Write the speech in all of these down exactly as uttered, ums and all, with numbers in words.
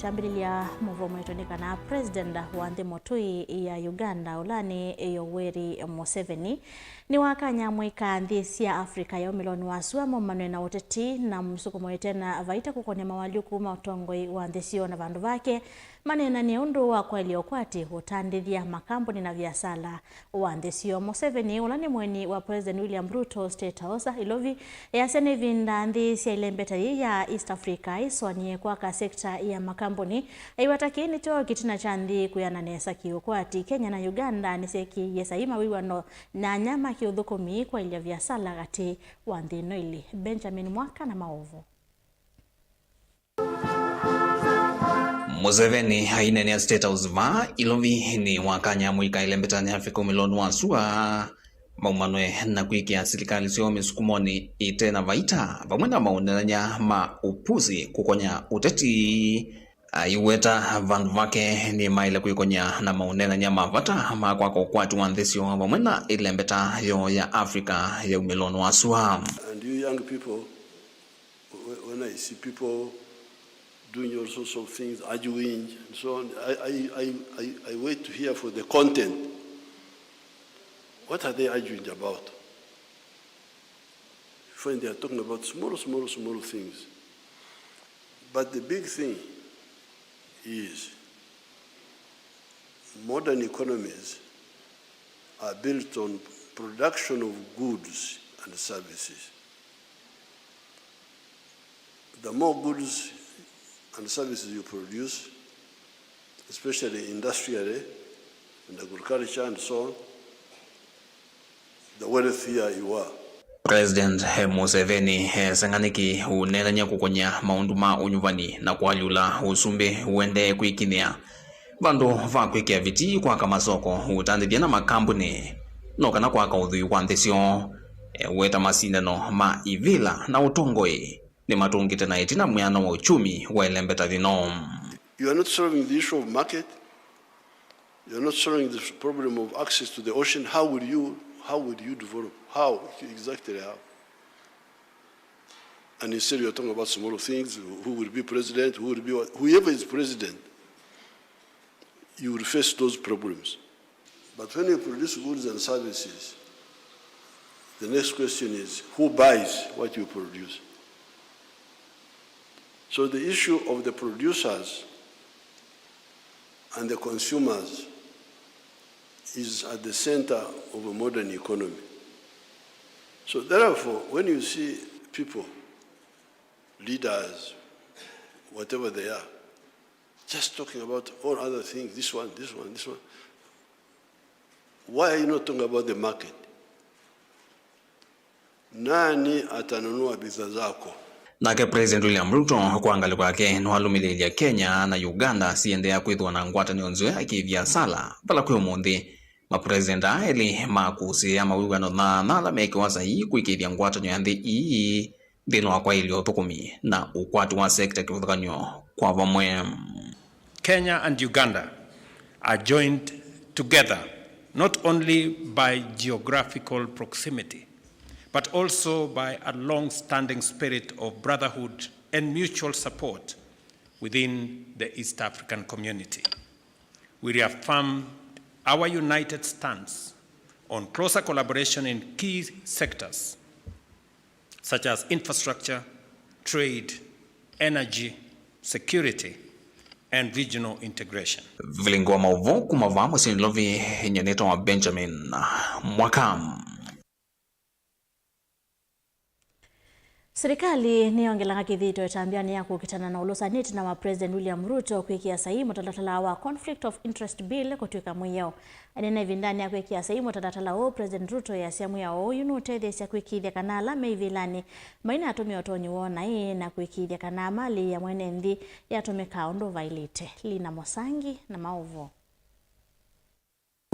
Yambĩlĩlya mũvoo mwaitũ nĩ kana President wa nthĩ mũtũi ya Uganda, ũla nĩ Yoweri Museveni, nĩwakany'a mũika nthĩ sya Africa ya ũmĩlonĩ wa sua maumanwe na ũteti na msukumo ĩtena vaita kũkonya mawalyũku ma ũtongoi wa nthĩ syoo, na vandũ vake maneenanie ũndũ wa kwaĩlya ũkwati, ũtandĩthya, makambuni na viasala wa nthĩ syoo. Museveni, ũla nĩ mũeni wa President William Ruto State House, Ilovi, easya nĩ ĩvinda nthĩ sya ĩlembeta yĩĩ ya East Africa isũanie kwaka sekta ya makambuni. Aiweta kĩĩ nĩkyo kĩtina kya nthĩ kwĩana nesa kĩũkwati. Kenya na Uganda nĩsyekĩie saii mawĩw'ano nyanya ma kĩũthũkũmi kwaĩlya viasala katĩ wa nthĩ ino ilĩ. Benjamin Mwaka na maũvoo. Museveni aineenea State House vaa Ilovi nĩ wakany'a mũika ĩlembetanĩ ya Africa ũmĩlonĩ wa sua maumanwe na kwĩkĩa silikalĩ syoo mĩsukumonĩ ĩte na vaita, vamwe na maũneenany'a ma ũpusi kũkonya ũteti. Aiweta vandũ vake nĩmaĩle kwĩkonya na maũneenany'a ma vata ma kwaka ũkwati wa nthĩ syoo vamwe na ĩlembeta yoo ya Africa ya ũmĩlonĩ wa sua. And you young people, Wh- When I see people doing all sorts of things, arguing and so on, I, I, I, I, I wait to hear for the content. What are they arguing about? You find they are talking about small, small, small things. But the big thing is modern economies are built on production of goods and services. The more goods and services you produce, especially industrially and agriculture and so on, the wealthier you are. President Museveni eseng'a nĩkĩ ũneenany'a kũkony'a maũndũ ma ũnyuvani na kũalyũla ũsumbĩ ũendee kwĩkinyĩa. Vandũ va kwĩkĩa viti kwaka masoko, ũtandĩthya na makambuni, no kana kwaka ũthwii wa nthĩ syoo, eweta masindano ma ivĩla na ũtongoi nĩmatũngĩte na ĩtina mwĩano wa uchumi wa ĩlembeta yĩno. You are not solving the issue of market. You are not solving the problem of access to the ocean. How will you, how will you develop? How exactly? How? And instead, you're talking about small things, who will be president, who will be what, whoever is president, you will face those problems. But when you produce goods and services, the next question is, who buys what you produce? So the issue of the producers and the consumers is at the center of a modern economy. So therefore, when you see people, leaders, whatever they are, just talking about all other things, this one, this one, this one, why are you not talking about the market? Nani atanunua bidhaa zako? Nake President William Ruto kwa ngalĩko yake nĩwalũmĩlĩĩlya Kenya na Uganda siendeea kwĩthĩwa na ngwatanĩo nzeo ya kĩviasala, vala kwĩ ũmũnthĩ mapresident aa elĩ makũsĩĩa mawĩw'ano thaathanu ala mekĩwa saii kũĩkĩĩthya ngwatanĩo ya nthĩ ii nthĩnĩ wa kwaĩlya ũthũkũmi na ũkwati wa sekta kĩvathũkany'o kwa vamwe. Kenya and Uganda are joined together not only by geographical proximity, but also by a long-standing spirit of brotherhood and mutual support within the East African community. We reaffirm our united stance on closer collaboration in key sectors such as infrastructure, trade, energy, security, and regional integration. Vilingi wa maũvoo kuma vaa mũsyĩ Nairobi, nyie nĩtawa Benjamin Mwaka. Silikalĩ nĩyongelanga kĩthito ĩtambyanĩ ya kũkitana na ũlũsani ĩtina wa President William Ruto kwĩkĩa saii mũtalatala wa Conflict of Interest Bill kũtw'ĩka mwĩao. Aineena ĩvindanĩ ya kwĩkĩa saii mũtalatala ũũ, President Ruto easya mwĩao ũũ yu nũtetheesya kwĩkĩĩthya kana ala me ivĩlanĩ mainatũmĩa ũtonyi woo naĩ na kwĩkĩĩthya kana mali ya mwene nthĩ yatũmĩkaa ũndũ vaĩlĩte. Lina Mũsangi na maũvoo.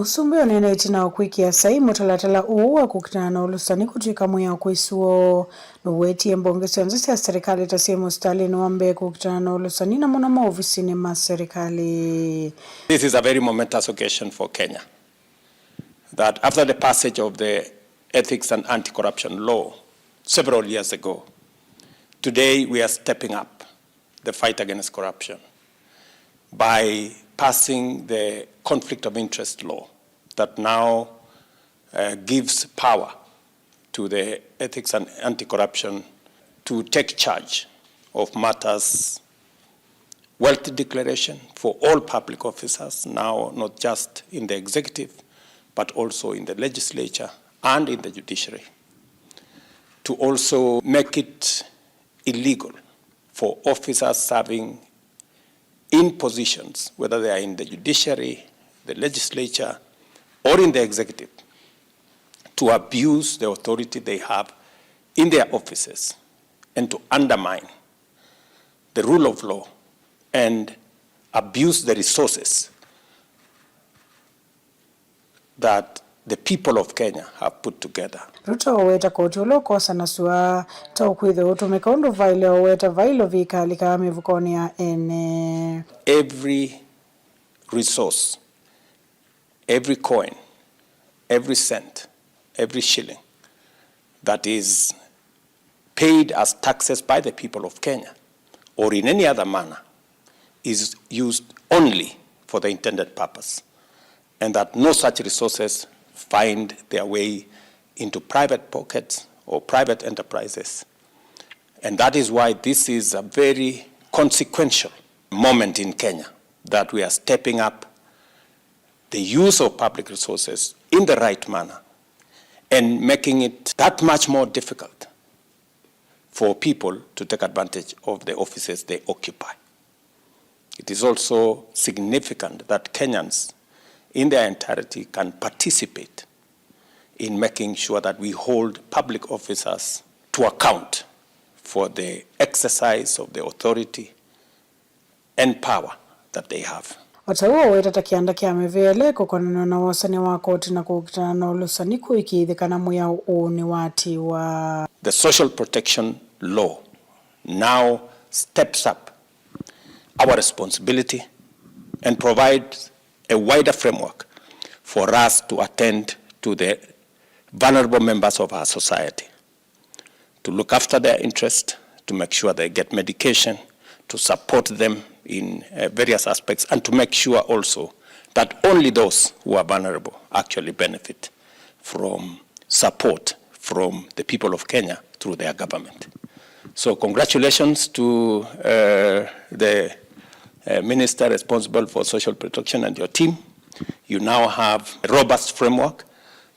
Mũsumbĩ ũneena ĩtina wa kwĩkĩa saii mũtalatala ũũ wa kũkitana na ũlũsani kũtw'ĩka mwĩao kwĩ sua. Nũwetie mbonge syonthe sya serikali ta syĩ mũsitalĩnĩ wa mbee kũkitana na ũlũsani na mũno maovisinĩ ma serikali. This is a very momentous occasion for Kenya, that after the passage of the Ethics and Anti-Corruption Law several years ago, today we are stepping up the fight against corruption. by passing the conflict of interest law that now, uh, gives power to the Ethics and Anti-Corruption to take charge of matters, wealth declaration for all public officers, now not just in the executive, but also in the legislature and in the judiciary, to also make it illegal for officers serving in positions, whether they are in the judiciary, the legislature, or in the executive, to abuse the authority they have in their offices and to undermine the rule of law and abuse the resources that the people of Kenya have put together. Ruto aweta koti ũla ũkosanasw'a ta ũkwĩthĩwa ũtũmĩka ũndũ vaĩle ũweta vailo vikalĩkaa mĩvukonĩ ya ene. Every resource, every coin, every cent, every shilling that is paid as taxes by the people of Kenya or in any other manner is used only for the intended purpose, and that no such resources find their way into private pockets or private enterprises. And that is why this is a very consequential moment in Kenya, that we are stepping up the use of public resources in the right manner and making it that much more difficult for people to take advantage of the offices they occupy. It is also significant that Kenyans in their entirety can participate in making sure that we hold public officers to account for the exercise of the authority and power that they have. O ta ũu aweta ta kĩanda kya mĩveele, kũkonanw'a na wosany'a wa koti na kũkitana na ũlũsani kũĩkĩĩthye kana mwĩao ũũ nĩwatiwa. The social protection law now steps up our responsibility and provides a wider framework for us to attend to the vulnerable members of our society, to look after their interest, to make sure they get medication, to support them in, uh, various aspects, and to make sure also that only those who are vulnerable actually benefit from support from the people of Kenya through their government. So congratulations to, uh, the, uh, minister responsible for social protection and your team. You now have a robust framework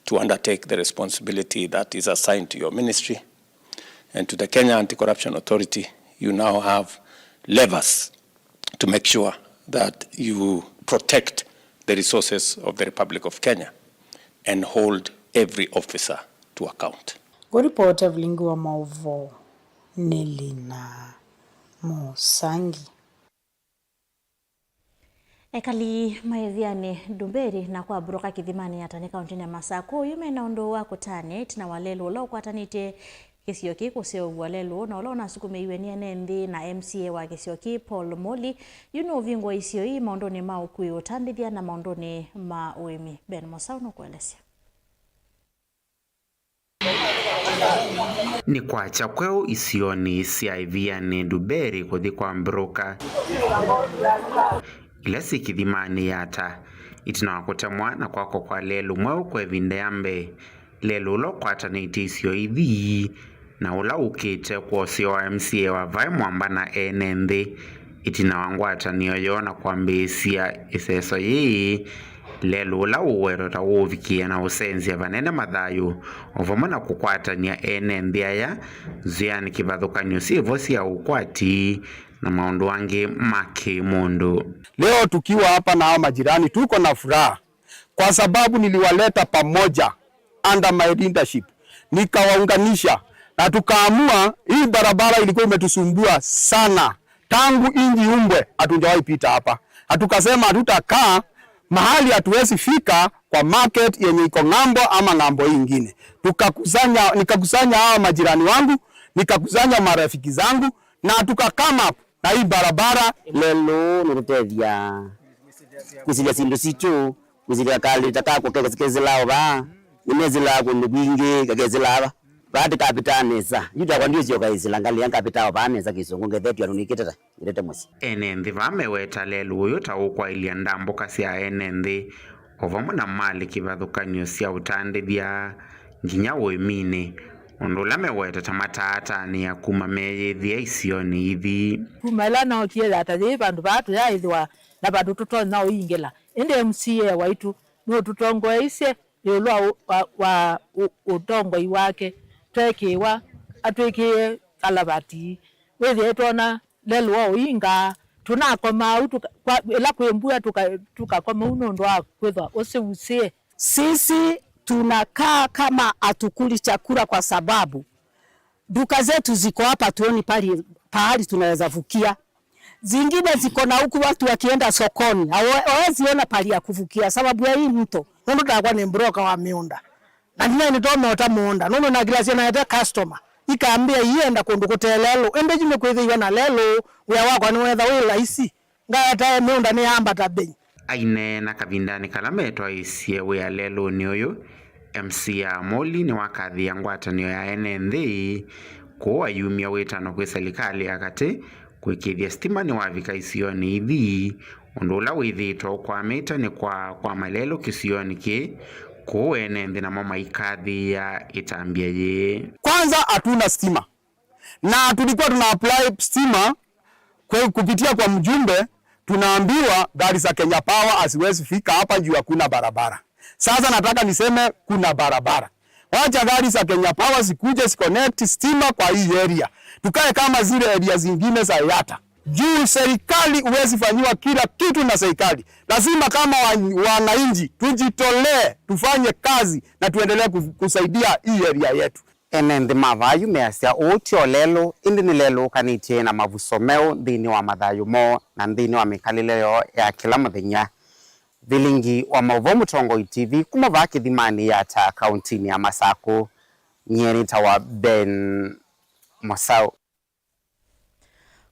to undertake the responsibility that is assigned to your ministry. And to the Kenya Anti-Corruption Authority, you now have levers to make sure that you protect the resources of the Republic of Kenya and hold every officer to account. Kũripota Vilingi wa Maũvoo nĩ Lina Mũsangi. Ekali ma ĩvianĩ Ndumberi na kwa Mburoka Kĩthimanĩ ya Tani kaũntĩnĩ ya Masakũ yu mena ũndũ wa kũtanĩa ĩtina wa lelũ ũla ũkwatanĩtye kĩsio kĩĩ kũseũvw'a. Lelũ na ũla ũnasukumĩiwe nĩ ene nthĩ na M C A wa kĩsio kĩĩ Paul Moli yu nũũvingũa isio ii maũndũnĩ ma ũkui, ũtandĩthya na maũndũnĩ ma ũĩmi. Ben Mosau nũkũelesya. Nĩ kwakya kweũ isionĩ sya ĩvianĩ Ndumberi kũthi kwa Mburoka, ila syĩ kĩthimanĩ ya Ta, ĩtina wa kũtemwa na kwakwa kwa lelũ mweũ kwa ĩvinda ya mbee, lelũ ũla ũkwatanĩtye isio ithi na ũla ũkĩte kwa ũseo wa M C A wa vaĩ Mwamba na ene nthĩ. Ĩtina wa ngwatanĩo yoo na kwambĩĩsya ĩseso yĩĩ, lelũ ũla ũwetwa ta ũũvikĩĩa na ũsenzya vanene mathayũ, o vamwe na kũkwatany'a ene nthĩ aya nzĩanĩ kĩvathũkany'o syĩvo sya ũkwati na maũndũ angĩ ma kĩ-mũndũ. Leo tukiwa hapa na hawa majirani, tuko na furaha kwa sababu niliwaleta pamoja under my leadership, nikawaunganisha na tukaamua, hii barabara ilikuwa imetusumbua sana tangu nchi iumbwe, hatujawahi pita hapa, na tukasema hatutakaa mahali hatuwezi fika kwa market yenye iko ng'ambo ama ng'ambo hii ingine. Tukakusanya, nikakusanya hawa majirani wangu, nikakusanya marafiki zangu, na tuka come up na hii barabara. Lelũ nũtũtethya kwĩsĩlya syĩndũ sitũ, kwĩsĩlya kalĩta kakwa ke-, kethĩlaa o vaa, nĩmesĩlaa kũndũ kwingĩ kakesĩlaa va. Vaa tĩkavitaa nesa. Yu takwa ndiũsyoka ĩsĩla ngalĩ ya ngavita o vaa nesa kĩsũngũ ngethetw'a nũnĩkĩte ta nyĩtĩte mũsyĩ. Ene nthĩ vaa meweta lelũ ũyũ ta ũkwaĩlya ndambũka sya ene nthĩ, o vamwe na malĩ kĩvathũkany'o sya ũtandĩthya nginya ũĩminĩ, ũndũ ũla meweta ta mataatanĩa kuma meyĩthĩa isionĩ ithi. Kuma ĩla nookie yata yĩĩ vandũ vaa tũyaaĩthĩwa na vandũ tũtonya ũingĩla, ĩndĩ M C A waitũ nũtũtongoeisye ĩũlũ wa, wa, wa ũ-, ũtongoi wake, tweekĩĩwa atwĩkĩĩe kalavati. Wĩthĩe twoona lelũ wa ũinga, tũnakomaa ũu tũka-, kwa, ĩla kwĩ mbua tũka-, tũkakoma ũu nũndũ wa kwĩthwa ũsĩ usĩe. Sisi tunakaa kama hatukuli chakula kwa sababu duka zetu ziko hapa, tuoni pali, pahali tunaweza vukia. Zingine ziko na huku watu wakienda sokoni, hawa-, hawezi ona pali ya kuvukia sababu ya hii mto. Nũndũ takwa nĩ broker wa mĩũnda. Na ndinya nĩtomota mũũnda. Nũndũ nakĩlasya naete customer. Ikambĩa ienda kũndũ kũte lelũ. Ĩndĩ yu nĩkwĩthĩiwe na lelũ, wĩa wakwa nĩwetha wĩ laisi. Ngaetae mĩũnda nĩyambata mbei. Aineena kavindanĩ kala metwaĩsye wĩa lelũnĩ ũyũ, M C A Amoli nĩwakathĩĩa ngwatanĩo ya ene nthĩ kũũ ayumya wĩtano kwĩ selikalĩ ya katĩ kũĩkĩĩthya sitima nĩwavika isionĩ ithi, ũndũ ũla wĩthĩĩtwe ũkwamĩte nĩ kwa, kwa malelũ kĩsionĩ kĩĩ, kũũ ene nthĩ namo maikathĩĩa ĩtambya yĩĩ. Kwanza hatuna stima. Na tulikuwa tuna apply stima kwe-, kupitia kwa mjumbe, tunaambiwa gari za Kenya Power haziwezi fika hapa juu hakuna barabara. Sasa nataka niseme kuna barabara. Wacha gari za Kenya Power zikuje ziconnect stima kwa hii area. Tukae kama zile area zingine za Yatta. Juu serikali huwezi fanyiwa kila kitu na serikali. Lazima kama wa-, wananchi tujitolee, tufanye kazi na tuendelee ku-, kusaidia hii area yetu. Ene nthĩ ma vaa yu measya ũũ ti o lelũ, ĩndĩ nĩlelũũkanĩtye na mavuso meũ nthĩnĩ wa mathayũ moo na nthĩnĩ wa mĩkalĩle yoo ya kĩla mũthenya. Vilingi wa maũvoo Mũtongoi T V kuma vaa Kĩthimanĩ Yatta kaũntĩnĩ ya Masakũ, nyie nĩtawa Ben Mosau.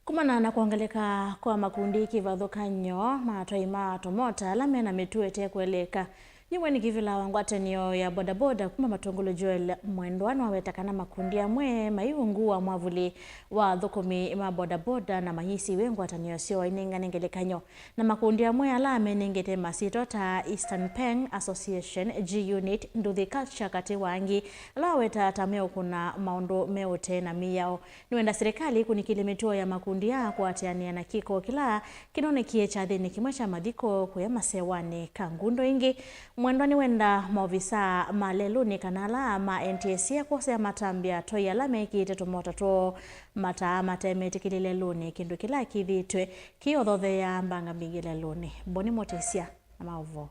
Kumana na kwongeleka kwa makundi kĩvathũkany'o ma atwai ma tũmota ala me na mĩtuo ĩtekũeleeka, yu mwene kĩvĩla wa ngwatanĩo ya bodaboda kuma Matũngũlũ Joel Mwendwa nĩwaweta kana makundi amwe mai ungu wa mwavuli wa athũkũmi ma bodaboda na mayĩsiw'e ngwatanĩo syoo inengane ngelekany'o na makundi amwe ala amenengete masyĩtwa ta Eastern Peng Association, G-Unit, Nduthi Culture katĩ wa angĩ, ala awetaa ta meũkũna maũndũ me ũtee na mĩao. Nĩwenda silikalĩ ĩkunĩkĩle mĩtuo ya makundi aa kũatĩanĩa na kĩko kĩla kĩnonekie kyathĩnĩ kĩmwe kya mathiko kũya masewanĩ ka Ngundu. Ĩngĩ, Mwendwa nĩwenda maovisaa ma lelũnĩ kana ala ma N T S A kwosea matambya atwai ala mekĩĩte tũmota twoo mataa mate metĩkĩlye lelũnĩ, kĩndũ kĩla kĩthĩĩtwe kĩyothotheaa mbanga mbingĩ lelũnĩ. Boni Mũtĩsya na maũvoo.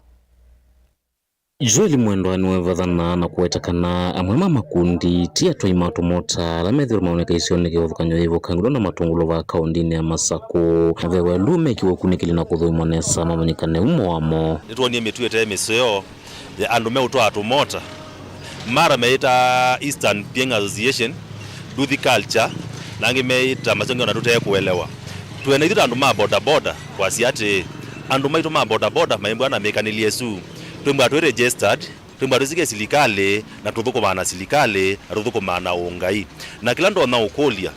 Joel Mwendwa nĩwevathanaa na kũweta kana amwe ma makundi ti atwai ma tũmota ala methĩwe maoneka isionĩ kĩvathũkany'o yĩvo Kangilo na Matũngũlũ vaa kaũntĩnĩ ya Masakũ. Na ve welu mekiwe ũkunĩkĩli na kũthũimwa nesa mamanyĩkane umo wamo. Nĩtwonie mĩtuo ĩte mĩseo ya andũ meũtwaa tũmota. Mara meĩta Eastern Pieng Association, Nduthi Culture, na angĩ meĩta masengeo na tũtekũelewa. Twĩe na ithyĩ ta andũ ma bodaboda kwasya atĩĩ, andũ maitũ ma bodaboda maimbwa na mĩkanĩlye ĩsu. Twĩmbwa twĩ registered, twĩmbwa twĩsĩkĩe silikalĩ, na tũthũkũmaa na silikalĩ, na tũthũkũmaa na ũngai. Na kĩla ndonya ũkũlya,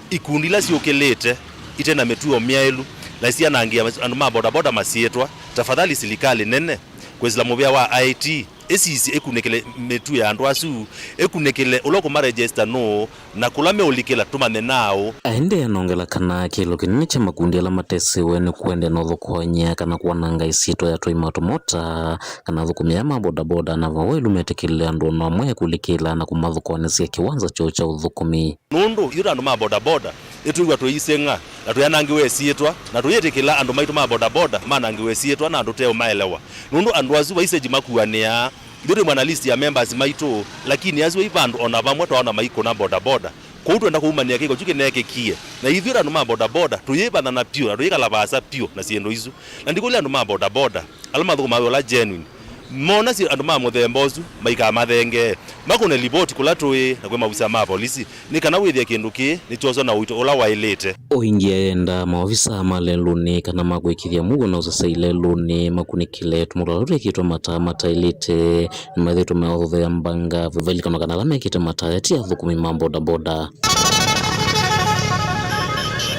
ikundi ila syũkĩlĩte ite na mĩtuo myaĩlu, na isyanangĩa andũ ma bodaboda masyĩtwa, tafadhali silikalĩ nene, kwĩsĩla mũvĩa wa I T, ĩsisye ĩkunĩkĩle mĩtuo ya andũ asu, ĩkunĩkĩle ũla ũkũmarejesta nũũ, na kũla meũlikĩla tũmanye naaũ. Aendeea na ongela kana kĩĩlo kĩnene kya makundi ala matesiwe nĩ kũendeea na ũthũkũany'a kana kwananga ĩsyĩtwa ya atwai ma tũmota, kana athũkũmi aa ma bodaboda na vawelu metĩkĩle andũ o na amwe kũlikĩla na kũmathũkũanĩsya kĩwanza kyoo kya ũthũkũmi. Nũndũ ithyĩ ta andũ ma bodaboda, nĩtwĩw'a tũiseng'a na tũyanangĩwe ĩsyĩtwa, na tũyĩtĩkĩla andũ maitũ ma bodaboda manangĩwe ĩsyĩtwa na andũ tũteũmaelewa. Nũndũ andũ asu vaiseji makuanĩaa, ithyĩ twĩ mwana list ya members maitũ, lakini asu vai vandũ o na vamwe twaona maikũna bodaboda. Kwoou twenda kũumanĩa kĩko kyu kĩneekĩkie. Na ithyĩ ta andũ ma bodaboda, tũyĩvathana pyũ na tũyĩkala vaasa pyũ na syĩndũ isu. Na ndikũlya andũ ma bodaboda, ala mathũkũmaa wĩa ũla genuine, Mona si andũ ma mũthemba ũsu, maikamathengee, makũne livoti kũla tũĩ na kwĩ maovisa ma volisi, nĩ kana wĩthĩe kĩndũ kĩĩ nĩkyoswa na ũito ũla waĩlĩte. Oingi ayenda maovisa ma lelũnĩ kana ma kũĩkĩĩthya mũuo na ũsese ilelũnĩ makunĩkĩle tũmũtũla tũla twĩkĩtwe mataa mataĩlĩte. Nĩmathĩtwe meũthothea mbanga. Vailikana kana ala mekĩte mataa ti athũkũmi ma bodaboda.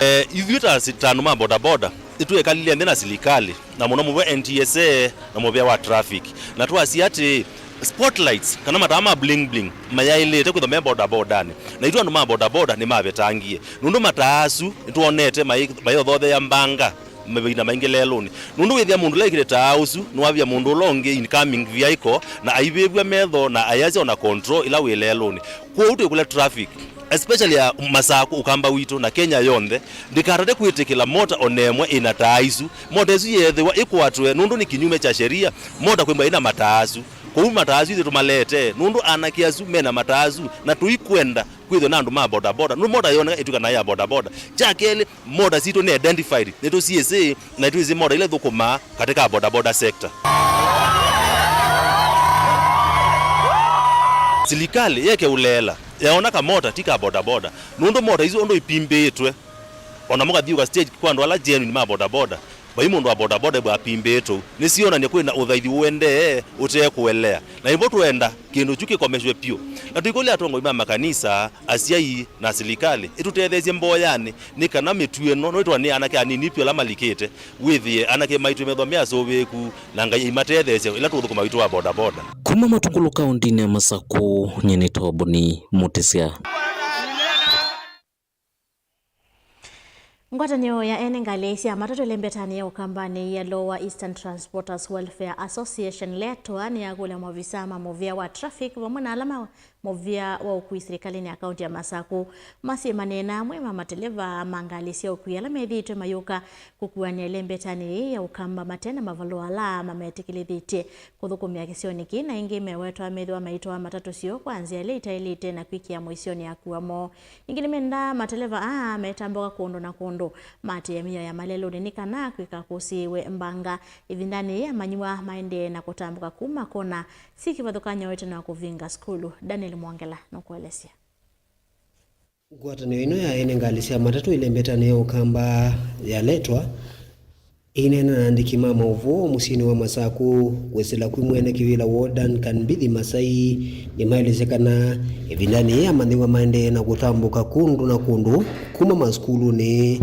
Eh, ithyĩ ta si-, ta andũ ma bodaboda, nĩtwekalile nthĩ na silikalĩ, na mũno mũvea N T S A na mũvea wa traffic, na twasya atĩĩ, spotlights kana mataa ma bling bling mayaĩlĩte kwĩthwa me bodabodanĩ, na itũ andũ ma bodaboda nĩmavetangie, nũndũ mataa asu nĩtwonete mai-, mayothothea mbanga mavinda maingĩ lelũnĩ. Nũndũ wĩthĩa mũndũ ũla wĩkĩte taa ũsu nĩwavia mũndũ ũla ũngĩ incoming vehicle, na aivĩvw'a metho na ayasya ona control ĩla wĩ lelũnĩ. Kwoou twĩkũlya traffic, especially ya Masakũ, Ũkamba witũ na Kenya yonthe, ndĩkatate kwĩtĩkĩla mota ona ĩmwe ĩna taa isu. Mota ĩsu yeethĩwa ĩkwatwe nũndũ nĩ kĩnyume kya sheria mota kwĩmbwa ĩna mataa asu. Kwoou mataa asu ithyĩ tũmalete nũndũ anake asu mena mataa asu, na tũikwenda kwĩthwa na andũ ma bodaboda. Nũndũ mota yoneka ĩtw'ĩka naĩ ya bodaboda. Kya kelĩ, mota sitũ nĩ identified, nĩtũsyĩsĩ, na nĩtwĩsĩ mota ila ithũkũmaa katika bodaboda sector. Silikalĩ yeke ũleela, yaona kamota ti ka bodaboda, nũndũ mota isu ũndũ ipimbĩĩtwe, ona mũkathiũka stage kwa andũ ala genuine ma bodaboda, vai mũndũ wa bodaboda ĩbwa apimbĩĩtwe. Nĩsyonany'a kwĩ na ũthaithi ũendee ũte kũelea, na nĩvo twenda kĩndũ kyu kĩkomeswe vyũ. Na tũikũlya atongoi ma makanisa, asyai, na silikalĩ ĩtũtetheesye mboyanĩ, nĩ kana mĩtuo ĩno no ĩtwa nĩ anake anini vyũ ala malikĩte, wĩthĩe anake maitũ methwa me asũvĩĩku, na Ngai aimatetheesya ĩla tũũthũkũma witũ wa bodaboda. Kuma Matungulu kaũndĩnĩ ya Masakũ, nyie nĩ Toboni Mũtĩsya. Ngwatanĩo ya ene ngalĩ sya matatũ ĩlembetanĩ ya Ũkambanĩ ya Lower Eastern Transporters Welfare Association, LETWA, nĩyakũlya maovisa ma mũvĩa wa traffic vamwe na ala ma mũvĩa wa ũkui silikalĩnĩ ya kaũntĩ ya Masakũ masyĩmanĩe na amwe ma mateleva ma ngalĩ sya ũkui ala methĩĩtwe mayũka kũkuanĩa ĩlembetanĩ yĩĩ ya Ũkamba mate na mavalũa ala mametĩkĩlĩthĩtye kũthũkũmĩa kĩsionĩ kĩĩ, na ĩngĩ mewetwa methĩwa maitwaa matatũ syoo kwa nzĩa ĩla itaĩlĩte na kwĩkĩa mũisyonĩ ya akua moo. Ĩngĩ nĩmendaa mateleva aa metambũka kũndũ na kũndũ, maatĩĩe mĩao ya malelũnĩ nĩ kana kwĩka kũsĩĩwe mbanga. Ĩvindanĩ yĩĩ amanyĩw'a maendee na kũtambũka kuma kona syĩ kĩvathũkany'o ĩtina wa kũvinga sukulu. Daniel Mwongela nũkũelesya. Ngwatanĩo ĩno ya ene ngalĩ sya matatũ ĩlembetanĩ ya Ũkamba ya LETWA ĩineena na andĩki ma maũvoo mũsyĩnĩ wa Masakũ kwĩsĩla kwĩ mwene kĩvĩla woo Duncan Mbithi Masai, nĩmaelesya kana ĩvindanĩ yĩĩ amanyĩw'a maendee na kũtambũka kũndũ na kũndũ kuma masukulunĩ.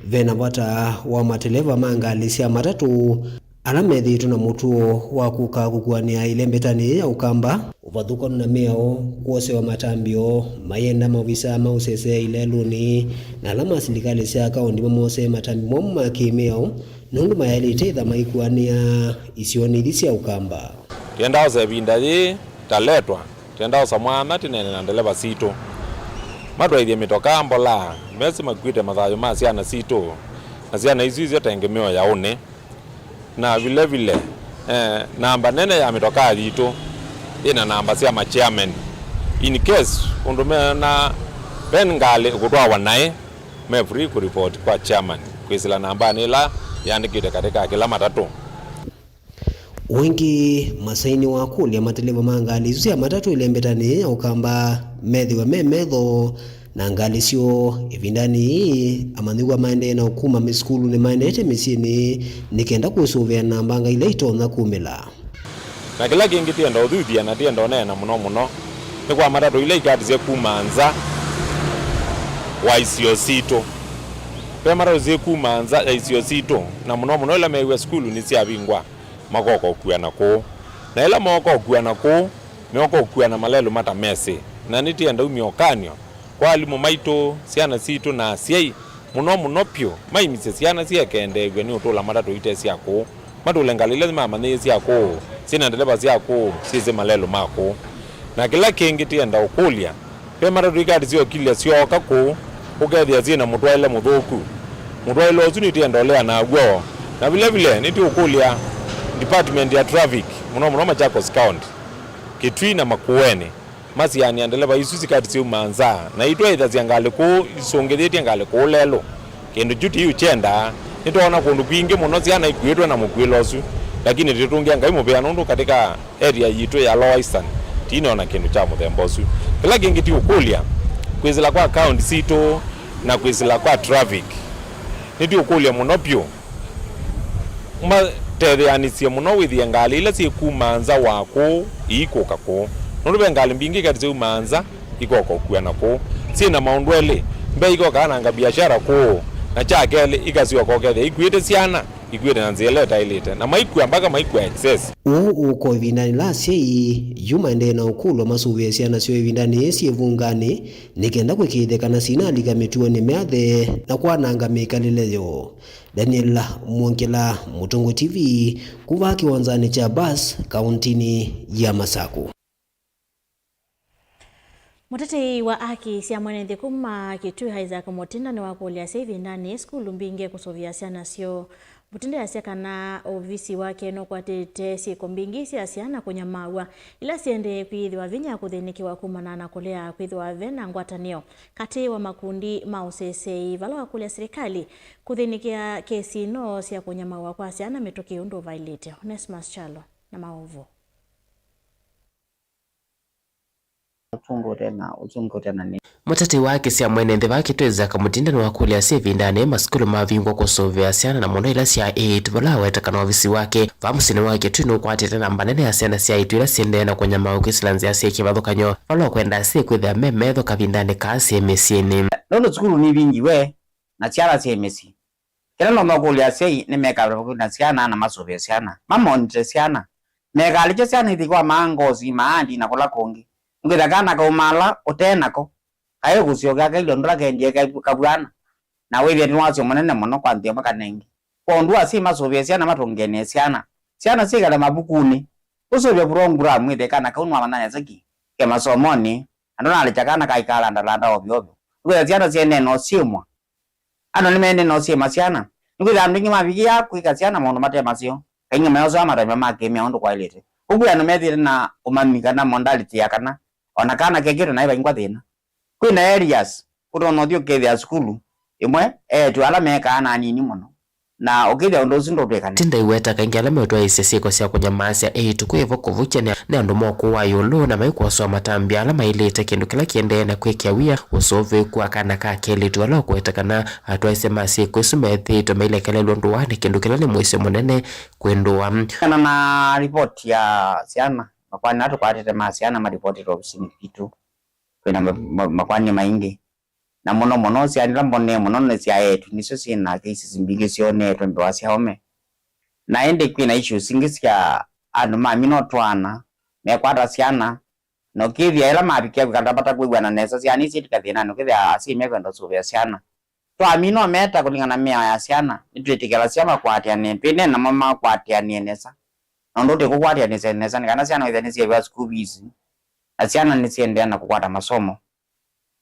Ve na vata wa mateleva ma ngalĩ sya matatũ ala methĩĩtwe na mũtuo wa kũka kũkuanĩa ĩlembetanĩ yĩĩ ya Ũkamba, ũvathũkanu na mĩao, kwosewa matambyo, mayenda maovisa ma ũsesea ilelũnĩ, na ala ma silikalĩ sya kaũntĩ mamosee matambyo momũ ma kĩ-mĩao, nũndũ mayaĩlĩte ĩtha maikuanĩa isionĩ ithi sya Ũkamba. Twendaa ũsa ĩvinda yĩĩ ta LETWA, twendaa ũsa mwanya tĩneene na ndeleva sitũ matwaĩthye mĩtokaa mbolaa, mesĩ makuĩte mathayũ ma syana sitũ, na syana isu isyo tengemeo ya ũnĩ. Na vile vile, eh, namba nene ya mĩtokaa yitũ ĩna namba sya ma chairman. In case ũndũ mena ven ngalĩ ũkũtwawa naĩ, me free kũ report kwa chairman kwĩsĩla nambanĩ ĩla yandĩkĩtwe katĩ ka kĩla matatũ. Ũngĩ, Masai nĩwakũlya mateleva ma ngalĩ isu sya matatũ ĩlembetanĩ ya Ũkamba methĩwe me metho na ngalĩ syoo ĩvindanĩ yĩĩ amanyĩw'a maendee na ũkuma mĩsukulunĩ maendete mĩsyĩnĩ nĩ kenda kũsũvĩa na mbanga ila itonya kumĩla. Na kĩla kĩngĩ tĩenda ũthuthya na tĩenda ũneena mũno mũno nĩ kwa matatũ ila ikatisye kuma nza wa isio sitũ. Ve matatũ syĩ kuma nza ya isio sitũ, na mũno mũno ila mew'a sukulu nĩsyavingwa, makoka ũkua na kũũ. Na ĩla mooka ũkua na kũũ, meũka ũkua na malelũ mata mesĩ. Na nĩtĩenda umya ũkany'o kwa alimũ maitũ, syana sitũ, na asyai, mũno mũno pyũ, maimisye syana syĩekendeew'a nĩ ũtũla matatũ ite sya kũũ, matũle ngalĩ ila mamanyĩie sya kũũ, syĩna ndeleva sya kũũ, syĩsĩ malelũ ma kũũ. Na kĩla kĩngĩ tĩenda ũkũlya, ve matatũ ikati syokilya syooka kũũ, ũkethĩa syĩ na mũtwaĩle mũthũku. Mũtwaĩle ũsu nĩtĩenda ũleana naw'o. Na vile vile nĩtũũkũlya department ya traffic, mũno mũno Machakos County, Kitui na Makueni, masianĩa ndeleva isu sikati syaumaa nza, na itwaĩthasya ngalĩ kũũ isũngĩthĩtye ngalĩ kũũ lelũ. Kĩndũ kyu tiũkyendaa. Nĩtwoona kũndũ kwingĩ mũno syana ikuĩtwe na mũkuĩlo ũsu. Lakini tũtũngĩa Ngai mũvea nũndũ katika area yitũ ya Lower Eastern, tũinona kĩndũ kya mũthemba ũsu. Kĩla kĩngĩ tũũkũlya, kwĩsĩla kwa account sitũ na kwĩsĩla kwa traffic, nĩtũũkũlya mũno vyũ matetheanĩsye mũno wĩthĩe ngalĩ ila syĩ kuma nza wa kũũ iikũka kũũ. Nũndũ ve ngalĩ mbingĩ katĩ syaumaa nza ikoka ũkua na kũũ. Syĩ na maũndũ elĩ, mbee ikoka ananga biashara kũũ, na kya kelĩ ikasyoka ũkethĩa ikuĩte syana, ikuĩte na nzĩa ĩla ĩtaĩlĩte, na maikua mpaka maikua excess. Ũu ũko ĩvindanĩ la asyai yu maendee na ũkũlwa masũvĩe syana syoo ĩvindanĩ yĩĩ syĩ vunganĩ, nĩ kenda kũĩkĩĩthya kana sinalika mĩtuonĩ myathe na kwananga mĩkalĩle yoo. Daniel Mwongela, Mũtũngũ T V, kuva kĩwanzanĩ kya bus kauntinĩ ya Masaku. Mũtetei wa haki sya mwene nthĩ kuma Kitui, Isaac Mutinda, nĩwakũlya asyai ĩvindanĩ sukulu mbingĩ kũsũvĩa syana syoo. Mutinda easya kana ovisi wake nũkwatĩte syĩko mbingĩ sya syana kũnyamaaw'a, ila syendee kwĩthĩwa vinya kũthĩnĩkĩwa kumana na kũlea kwĩthĩwa ve na ngwatanĩo katĩ wa makundi ma ũseseei, vala wakũlya silikalĩ kũthĩnĩkĩa kesi ino sya kũnyamaaw'a kwa syana mĩtũkĩ ũndũ ũvaĩlĩte. Onesmus Kyalo na maũvoo. Ũtũngũte na ũtũngũte na nĩ. Mũtetei wa haki sya mwene nthĩ vaa Kitui, Isaac Mutinda, nĩwakũlya asyai ĩvindanĩ masukulu mavingwa kũsũvĩa syana, na mũno ila sya eĩtu, vala aweta kana ovisi wake vaa mũsyĩnĩ wa Kitui nũkwatĩte namba nene ya syana sya eĩtu ila syendee na kũnyamaaw'a kwĩsĩla nzĩa syĩ kĩvathũkany'o, vala ũkwenda asyai kwĩthĩa me metho kavindanĩ kaa syĩ mĩsyĩnĩ. Nũndũ sukulu nĩvingiwe na syana syĩ mĩsyĩ. Kĩla no makũlya asyai nĩ mekale vakuvĩ na syana na masũvĩe syana, mamonite syana, mekalĩkye syana ithi kwa maa ngosi, maandi, na kũla kũngĩ. Nĩkwĩthĩa kana kaumaala ũte nako, kaĩ kũsyoka kailye ũndũ ũla kendie kavu-, kavw'ana, na wĩthĩe nĩ wasyo mũnene mũno kwa nthĩ ĩmwe kana ĩngĩ. Kwa ũndũ wa asyai masũvĩe syana matũngĩanĩe syana, syana syĩkale mavukunĩ, ũsũvye pulongulamu wĩthĩe kana kau nĩwamanya nesa ki ke masomonĩ, na ndũnalekya kana kaikaalandalanda ovyo ovyo. Nĩkwĩthĩa syana syenee no syĩmwa. Andũ nĩmendee na ũsyĩma syana. Nĩkwĩthĩa andũ aingĩ mavikĩaa kwĩka syana maũndũ mate maseo, kaingĩ mayosaa matambya ma kĩmĩa ũndũ kwaĩlĩte. Ũkwĩa andũ methĩĩte na ũmanyĩ kana modality ya kana o na kana kekĩtwe naĩ vaingwa thĩna. Kwĩ na areas ũtonya ũthi ũkethĩa sukulu ĩmwe eĩtu ala mekaa na anini mũno, na ũkethĩa ũndũ ũsu ndũtwĩkana. Ti ndaiweta kaingĩ ala meũtwaĩĩsya syĩko sya kũnyamaasya eĩtu kwĩ vo kũvukya nĩ, nĩ andũ ma ũkũũ wa ĩũlũ na maikwosoa matambya ala maĩlĩte, kĩndũ kĩla kĩendee na kwĩkĩa wia ũsũvĩĩku wa kana ka kelĩtu vala ũkũweta kana atwaĩĩsya ma syĩko isu methĩĩtwe mailekelelw'a ndũa nĩ kĩndũ kĩla nĩ mũisyo mũnene kwĩ ndũa. Kana na ripoti ya syana, makoani ala tũkwatĩte ma syana maripotĩtwe ovisinĩ sitũ. Kwĩna ma-, ma-, makoani maingĩ. Na mũno mũno, syana ila mbonee mũno nĩ sya eĩtu, nĩsyo syĩ na cases mbingĩ syoneetwe mbee wa sya aũme. Na ĩndĩ kwĩ na issues ingĩ sya andũ mamina twana, mekwata syana, na ũkĩthĩa ĩla mavikĩa kwĩkala vata kwĩw'ana nesa, syana isu syĩtĩka thĩnanĩ, ũkĩthĩa asyai mekwenda ũsũvĩa syana. Twamina ũmeta kũlingana na mĩao ya syana, nĩtwĩtĩkĩlasya makwatĩanĩe, twĩneena namo makwatĩanĩe nesa. Na ũndũ tũkũkwatĩanĩsya nesa nĩ kana syana wĩthĩa nĩsyĩvĩwa school fees, na syana nĩsiendeea na kũkwata masomo.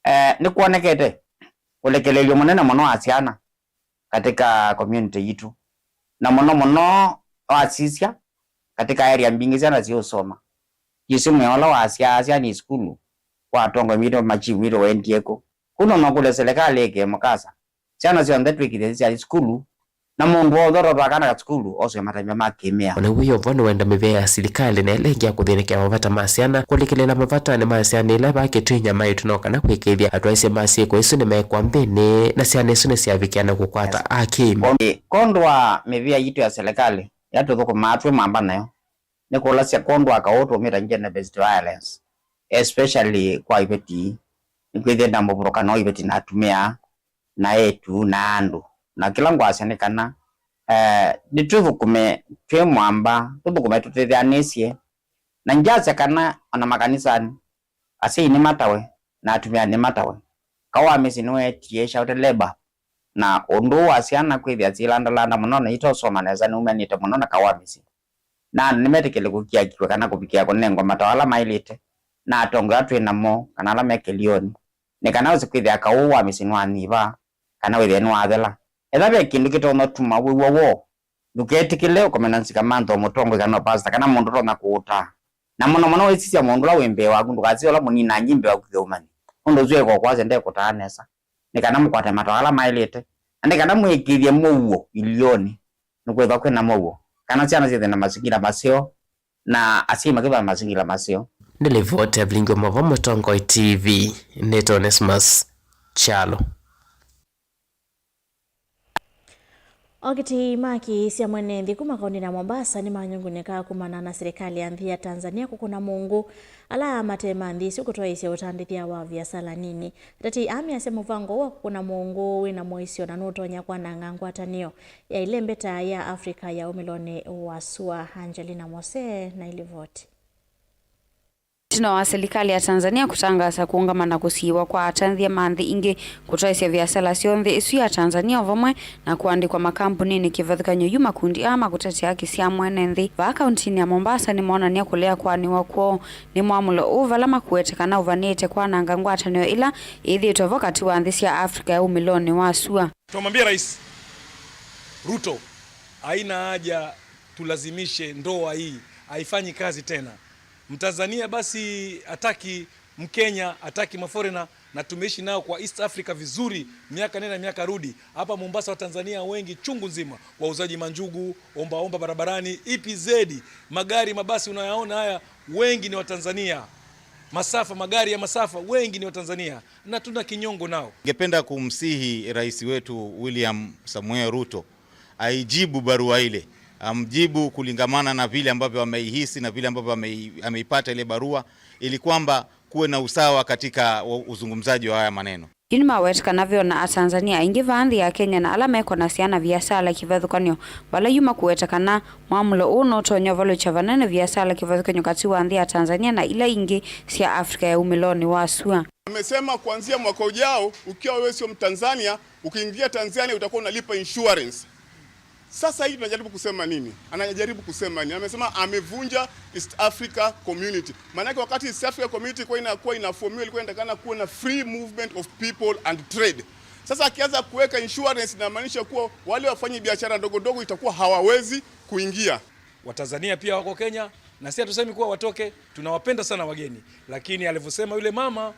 Eh, nĩkwonekete ũlekelelyo mũnene mũno wa syana katika community yitũ, na mũno mũno wasisya katika area mbingĩ syana siũsoma. Kĩsĩ mwĩa ũla wasyaa syana isukulu kwa atongoi mitũ, machifu mitũ waendie kũ? Kũu no makũlya silikalĩ ĩkĩe mũkasa. Syana syonthe twĩkĩthye syathi sukulu, na mũndũ w'onthe ũtatwaa kana ka sukulu oswe matambya ma kĩmĩa. O na wĩoo vo nĩwenda mĩvĩa ya silikalĩ na ĩla ĩngĩ ya kũthĩnĩkĩa mavata ma syana, kũlikĩlĩĩla mavatanĩ ma syana ila vaa Kitui nyamaĩtu no kana kwĩkĩĩthya atwaĩĩsya ma syĩko isu nĩmekwa nthĩnĩ na syana isu nĩsyavikĩa na kũkwata aki. Kwondũ wa mĩvĩa yitũ ya silikalĩ ĩla tũthũkũmaa twĩ mwamba nayo, nĩ kũlasya kwondũ wa kaũ tũmĩta gender based violence, especially kwa iveti, nĩkwĩthĩe na mũvũrũkano wa iveti na atumĩa, na eĩtu, na andũ. Na kĩla ngwasya nĩ kana, eh, nĩtũthũkũme twĩ mwamba, tũthũkũme tũtetheanĩsye. Na ngyasya kana ona makanisanĩ, asyai nĩmatawe, na atumĩa nĩmatawe. Kaũ wa mĩsyĩ nĩweetie child labor, na ũndũ ũũ wa syana kwĩthĩa syĩlandalanda mũno na itosoma nesa nĩumanĩte mũno na kaũ wa mĩsyĩ. Na andũ nĩmetĩkĩle kũkiakiw'a kana kũvikĩa kũnengwa matawa ala maĩlĩte na atongoi ala twĩ namo kana ala me kĩlĩonĩ, nĩ kana wĩse kwĩthĩa kaũ wa mĩsyĩ nĩwanyiva kana wĩthĩe nĩwathela. Ethĩwa ve kĩndũ kĩtonya tuma wĩw'a woo, ndũketĩkĩle ũkomana na nzika mantha o mũtongoi kana o pastor kana mũndũ ũtonya kũũtaa. Na mũno mũno wĩsisya mũndũ ũla wĩ mbee waku, ndũkasye ũla mũninangi mbee waku kĩũmany'o, nũndũ ũsu ekũkwasya ndekũtaa nesa. Nĩ kana mũkwate matawa ala maĩlĩte, na nĩ kana mwĩkĩĩthye mũuo ilĩonĩ, nĩkwĩthwa kwĩ na mũuo. kana syana syĩthĩe na mazingira maseo, na asyai makĩva mazingira maseo. Nĩ livoti ya Vilingi wa Maũvoo Mũtongoi T V, nĩtawa Onesmus Kyalo. Okiti ma akii sya mwene nthĩ kuma kaũntĩnĩ ya Mombasa nĩmanyungunĩka kumana na silikalĩ ya nthĩ ya Tanzania kũkũna mũngũ ala mate ma nthĩ isu kũtwaĩĩsya ũtandĩthya wa viasala nini. Atetei aa measya mũvango ũũ wa kũkũna mũngũ wĩna mũisyo na nũtonya kwananga ngwatanĩo ya ĩlembeta ya Africa ya ũmĩlonĩ wa sua. Angelina Mose na ilivoti. Ĩtina wa silikalĩ ya Tanzania kũtangaasa kũũngama na kũsiĩĩwa kwa atanzia ma nthĩ ingĩ kũtwaĩsya viasala syoo nthĩ ĩsu ya Tanzania, o vamwe na kũandĩkwa makambunĩnĩ kĩvathũkany'o yu, makundi aa ma kũtetea haki sya mwene nthĩ vaa kauntinĩ ya Mombasa nĩmoonany'a kũlea kũanĩwa kwoo nĩ mwamũlo ũũ, vala makũete kana ũvanĩĩte kwananga ngwatanĩo ĩla ĩthĩĩtwe vo katĩ wa nthĩ sya Africa ya ũmĩlonĩ wa sua. Tumwambie Rais Ruto, haina haja tulazimishe ndoa hii, haifanyi kazi tena. Mtanzania basi hataki Mkenya, hataki maforena, na tumeishi nao kwa East Africa vizuri miaka nenda miaka rudi. Hapa Mombasa Watanzania wengi chungu nzima, wauzaji manjugu, ombaomba barabarani, E P Z, magari, mabasi unayaona haya, wengi ni Watanzania. Masafa, magari ya masafa, wengi ni Watanzania, na tuna kinyongo nao. Ningependa kumsihi rais wetu William Samuel Ruto aijibu barua ile, amjibu kulingamana na vile ambavyo ameihisi na vile ambavyo amei-, ameipata ile barua, ili kwamba kuwe na usawa katika u-, uzungumzaji wa haya maneno. Yu nĩmaweta kana ve o na Atanzania aingĩ vaa nthĩ ya Kenya na ala mekonasya na viasala kĩvathũkany'o, vala yu makũweta kana mwamũlo ũũ nũtonya ũvalũkya vanene viasala kĩvathũkany'o katĩ wa nthĩ ya Tanzania na ila ingĩ sya Africa ya umĩlonĩ wa sua. Amesema kuanzia mwaka ujao, ukiwa wewe sio Mtanzania, ukiingia Tanzania utakuwa unalipa insurance. Sasa hii tunajaribu kusema nini? Anajaribu kusema nini? Amesema amevunja East Africa Community. Maanake wakati East Africa Community ilikuwa inakuwa inaformiwa, ilikuwa inatakana kuwa na free movement of people and trade. Sasa akianza kuweka insurance, inamaanisha kuwa wale wafanyi biashara ndogo ndogo itakuwa hawawezi kuingia. Watanzania pia wako Kenya, na si hatusemi kuwa watoke, tunawapenda sana wageni. Lakini alivyosema yule mama,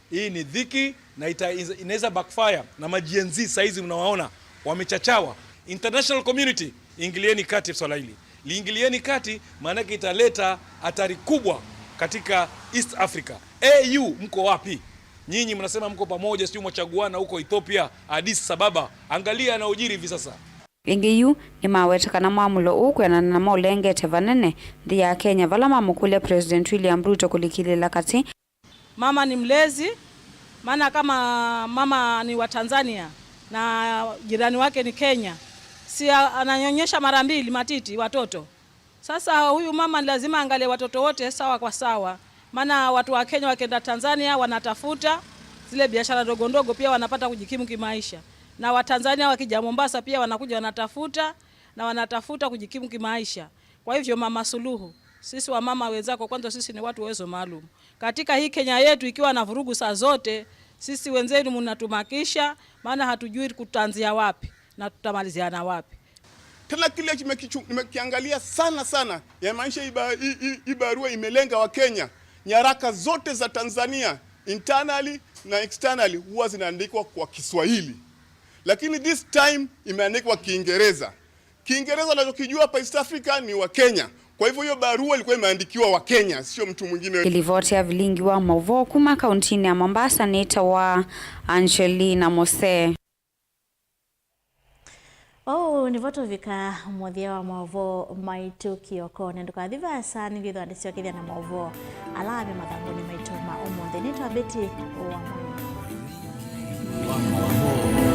hii ni dhiki na ita-, inaweza backfire, na ma Gen Z saizi mnawaona wamechachawa. International community, ingilieni kati swala hili. Liingilieni kati, maanake italeta hatari kubwa katika East Africa. A U, mko wapi? Nyinyi mnasema mko pamoja, sijui mwachaguana huko Ethiopia, Addis Ababa. Angalia yanayojiri hivi sasa. Ĩngĩ yu, nĩmaweta kana mwamũlo ũũ kwĩanana na maũlengete vanene nthĩ ya Kenya, vala mamũkũlya President William Ruto kũlikĩlĩĩla katĩ. Mama ni mlezi, maana kama mama ni wa Tanzania na jirani wake ni Kenya, si a-, ananyonyesha mara mbili matiti watoto? Sasa huyu mama ni lazima angalie watoto wote sawa kwa sawa, maana watu wa Kenya wakienda Tanzania wanatafuta zile biashara ndogo ndogo, pia wanapata kujikimu kimaisha, na Watanzania wakija Mombasa pia wanakuja wanatafuta na wanatafuta kujikimu kimaisha. Kwa hivyo, Mama Suluhu, sisi wamama wenzako, kwanza sisi ni watu wa uwezo maalum. Katika hii Kenya yetu ikiwa na vurugu saa zote, sisi wenzenu mnatumakisha, maana hatujui tutaanzia wapi na tutamaliziana wapi. Tena kile kimekichu-, nimekiangalia sana sana, ya maanisha hii ba-, hii, hii, hii barua imelenga wa Kenya. Nyaraka zote za Tanzania, internally na externally, huwa zinaandikwa kwa Kiswahili. Lakini this time imeandikwa Kiingereza. Kiingereza wanachokijua hapa East Africa ni wa Kenya. Kwa hivyo hiyo barua ilikuwa imeandikiwa wa Kenya, sio mtu mwingine. Ĩlivoti ya Vilingi wa Maũvoo kuma kauntinĩ ya Mombasa nĩtawa Angelina Mose. Ũu nĩvo tũvika mũthya wa maũvoo maitũ kĩokonĩ. Ndũkathi vaasa, nĩngwĩthwa ndĩsyokethya na maũvoo ala me mathangũnĩ maitũ ma ũmũnthĩ. Nĩtawa Betty wa Mama.